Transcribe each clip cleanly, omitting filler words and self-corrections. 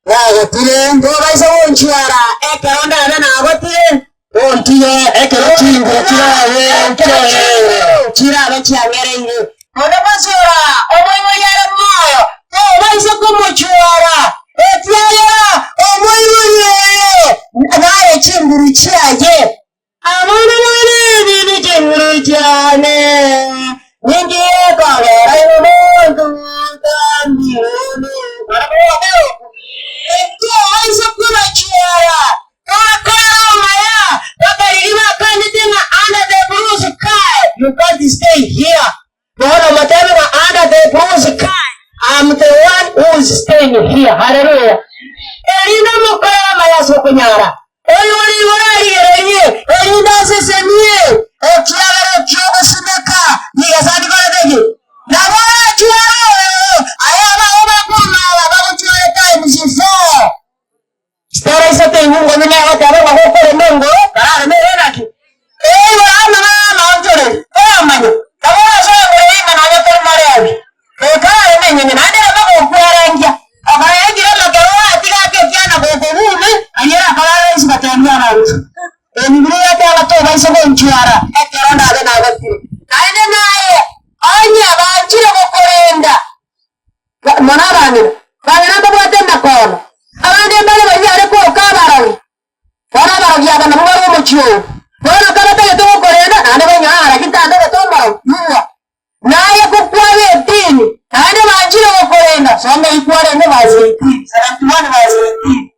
Nagotire. Tobaisa gonchiara ekero ndabe nagotire. Ontige ekero chinguru chirabe chiang'ereire. Chirabe chiang'ereire. Onde bwensi ora omoibori are moyo, tobaisa komochuora, ekiagera omoibori oye naye chinguru chiaye. Abana bane ebi nechinguru chiane, ninki gekogera inwe montutamire? Tobaisa kobachuora. Torakorera amaya bakarigia bakanete ng'a under the blue sky you can't stay here. Bono motebe ng'a under the blue sky I'm the one who is staying here. Hallelujah. Erinde mokore amaya ase okonyara. Oyore igoro arigererie, erinde asesenie, ekiagera eki'ogosimeka nigo asandikorete ki? Nabo orachware oyo, aye abao bakomaba bagochware times four. Chitara isato einwe ng'onye negoteba ng'a gokorema engoro, karareme ere naki? Erio amang'ana amaonchoreri, toyamanya, nabo orasoe engoro ime nonya tori morebi. Goika arareme enyene, naende rema gokwerengia. Okorerekire amakero oratiga ake ekiana gokogume, aria erakore are inse gotebia abanto. Ebibilia yateba tobaisa gonchwara ekero ndabe nagotire. Naende naye, onye banchire gokorenda, Mono abang'ina, bang'ina mbabwate amakono, abande mbare banyare koroka abarogi. Bono abarogi aba nabwo bare omochie oo. Bono kabatagete gokorenda, naende bainyora ng'a naki ntandogete omorogi, igwa. Naye kokwaba etini, naende banchire gokorenda, soma eyio kwarenge verse 18, 71 verse 18.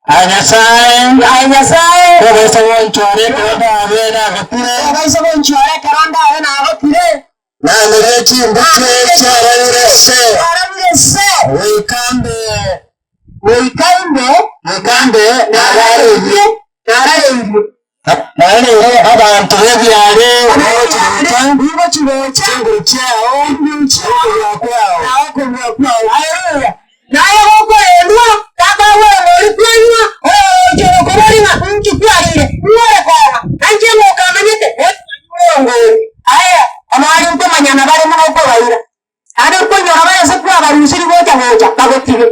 Aye Nyasae, Aye Nyasae, tobaisa gonchora ekero ndabe nagotire. Tobaisa gonchora ekero ndabe nagotire. Namerie chimbuche chiarabire se. Chiarabire se. Goika mbe. Goika imbe. Goika mbe narareirie. Narareirie. Narareirie abanto b'ebiare gochigocha. Gochigocha. Chinguru chiao. Chinguru chiao. Okobua kwao. Na okobua kwao. Haleluya. Naye gokorendwa, takagwera ng'ori kwanywa, oyogocha ogokoboria ng'a inki kwarire, ng'o ore kong'a, na inche ng'o okamanyete, oyo ngori. Aye, omwali nkomanyana bare mono okobaira, naende nkonyora bare ase kwabarusirie gocha gocha bagotige.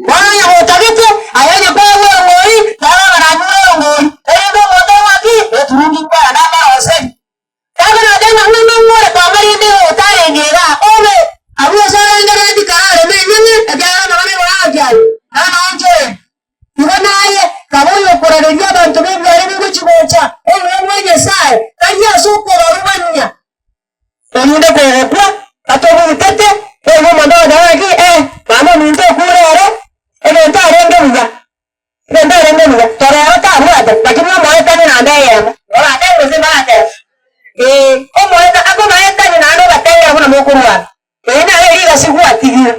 Bono onye gotagete, aye onye kwagwera ng'ori, taraba nanyure orongori, erinde omonto ong'aki, eturungi nkwara namaroseri. Takorete ng'a ng'ina ong'ore kwama rende otarenge iga, obe abwo ase orengereretie karareme enyene, ekiagera amang'ana igoro agochia aye, na amaonchoreri. Igo naye kaba oyokorareria abanto b'ebiare bigochi-gocha obuya bwa Nyasae, tari ase okobarubania, erinde kogokwa batobutete, boigo omonto ogoteba ng'aki, Eh, mama ominto okure ere, egento arenge buya. Egento arenge buya, toro oro tabwate, lakini omoetani naende eyemo. Oratebe gose mbaratebe? Ee, omoeta akobaetania naende obatengera buna mokorwana. Eri nario rigasi gwatigire.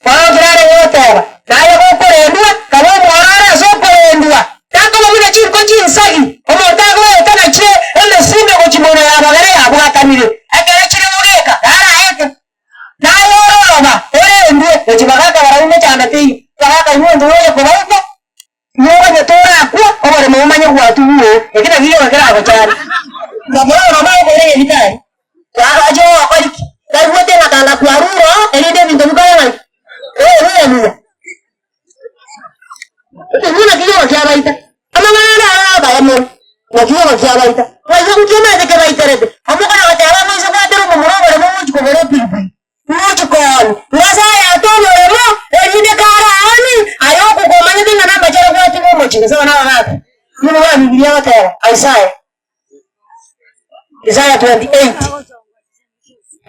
Bono ekero are goteba, naye gokorendwa, kaba omwororo ase okorendwa. Takoba buna chinko chinsagi, omonto agoeta nachio emesumbe gochia monwa ya babere yabwatanire, ekero chire bogeka, naraete. Naye ororoba, orendwe, gochia bagaka barabwo mechando teiyo, bagaka inwe onde oye kobaita, inwe omanyete orakwe, oboremo bomanye gwatugwa oo, eki nakio gioka keragochande. Nkamorora okoira nyagitari, twagacha ogokora ki? Naigwete ng'a tanga kwarure oo, erinde ebinto bikore ng'aki? Ee, buya buya. Inwe naki gioka kiabaita? Amang'ana ande aro abaya mono, naki gioka kiabaita? Ng'ai nki omanyete kebaiterete? Omokana goteba moise gwatera omomura oboremo omochie kogora epiripiri, mochie koonia, ng'ase ayate oboremo, erinde kare aoni, aye okogwa omanyete ng'a namachare gwatiga omochie. Gose abana abagaaka, nigo ba Bibilia egoteba, Isaya, Isaya 28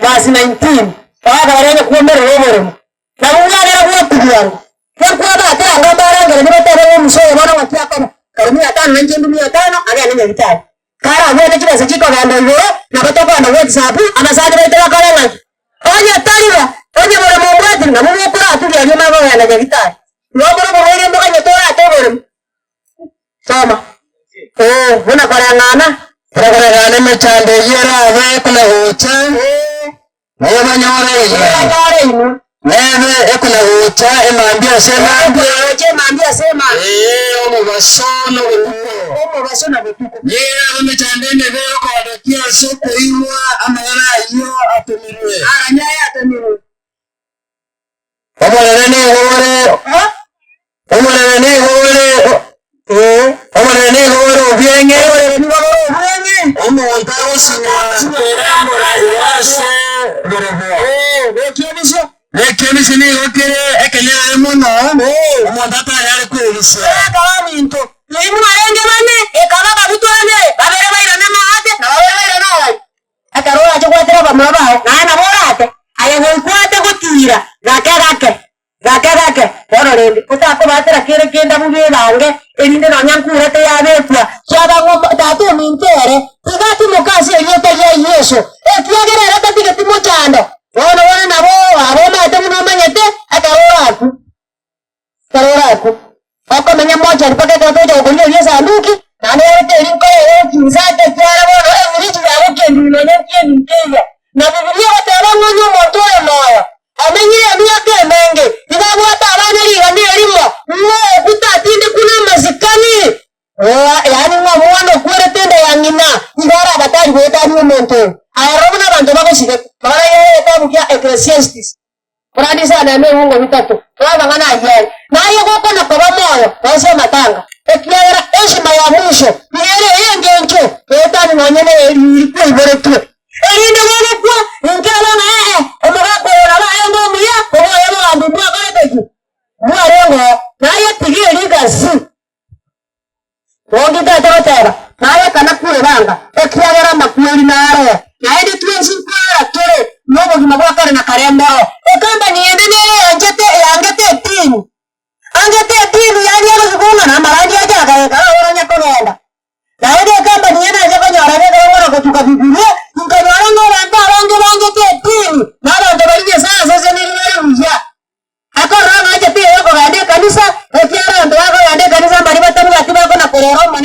verse 19, bagaka baria onye kwomerera oboremo. Nabo bwabera bw'okobwangwa, nokwabatera anga mbarangeranie batebe ng'a omusa oyo bono ng'aki akoba, kare mia tano na inche ndue mia tano, agende nyagitari. Karabwate chibesa chikogenda igoro, nabo tokogenda WhatsApp, abasani baito bakore ng'aki? Onye tari bo, onye boremo ombwatire, nabo bokoraturia aria omanye kogenda nyagitari. Igo bore oborwaire mboganyete orate oboremo. Soma. Ee, buna koreng'ana. Buna koreng'ana emechando eyio erabe ekona-gocha. Ee. Nobanyore inwe. Nobanyore inwe. Nebe ekona-gocha emambia ase emambia. Ekona-gocha emambia ase emambia. Ee, omobaso na obotuko. Omobaso na botuko. Nigo emechando emebe ekogokia ase okoigwa amang'ana ayio atomirwe. Aranyare atomirwe. Omorere nigo ore Omorere nigo ore Omorere nigo ore obieng'e, omonto agosinywa erambora igoro ase borobwo. Nekiebisio nigo kere ekenyare mono, omonto atanyare kwebisia. Ekero orache gwatera abamura bao, naye nabo orate, aye goikwate gotiira gake gake, gake gake. Bono rende, otakobatera kere kende buya ebange, erinde nonya nkure teyabekwa. Kiaba ng'a tata ominto ere tiga atimoke ase erieta ria Yeso, ekiagera ere tatigeti mochando. Bono bono nabo abomanyete buna omanyete ekero orakwe. Ekero orakwe, okomenya mochari mpaka ekero togocha gokorigereria esanduki, naende yarete erinko eye chinsacha ekiagera bono ebiriji biagokendire nonya nki'ebinto ebiya. Na Bibilia egoteba ng'a onye omonto ore moyo amenyire emiaka emenge, nigo abwate abana rigana erimo, ng'a okwo tatindekwa namasikani. Yaani ng'a omwana okwerete enda ya ng'ina nigo arabatari goetania omonto oyo. Aya rora buna abanto bagosigete. Magana ayio egetabu kia Ecclesiastes. Korende isano na ebiungo bitato, na amang'ana ayio are, na aye gokona koba moyo gose amatanga, ekiagera eshima ya mwisho nigo ere ey'engencho goetania nonya ney'eriri kwaiboretwe. Erinde gogokwa, inkebe ng'a ee, omogaka oyo nabo arenge omuya, kobua oyo omogambi mbwakorete ki? Mbwarenge oo. Naye tiga erigasi. Bono tata goteba, Naye kana kwebanga, ekiagera amakweri naro. Naende twensi nkwera tore nobogima bwa kare na kare mboro. Ekambani ende nere yanchete eyangete etini. Angete etini yaani egosukuma na amarandi ache agaika aoranya kogenda. Naende ekambani eye nacha konyora gekero ng'ora gotuka Bibilia, inkanyora ng'a abanto abange bangete etini, na abanto baria Nyasae asesenirie bare buya. Akorora ng'a anchete eye okogenda ekanisa, ekiagera abanto bakogenda ekanisa mbaria batabwati bakona korera Omonene.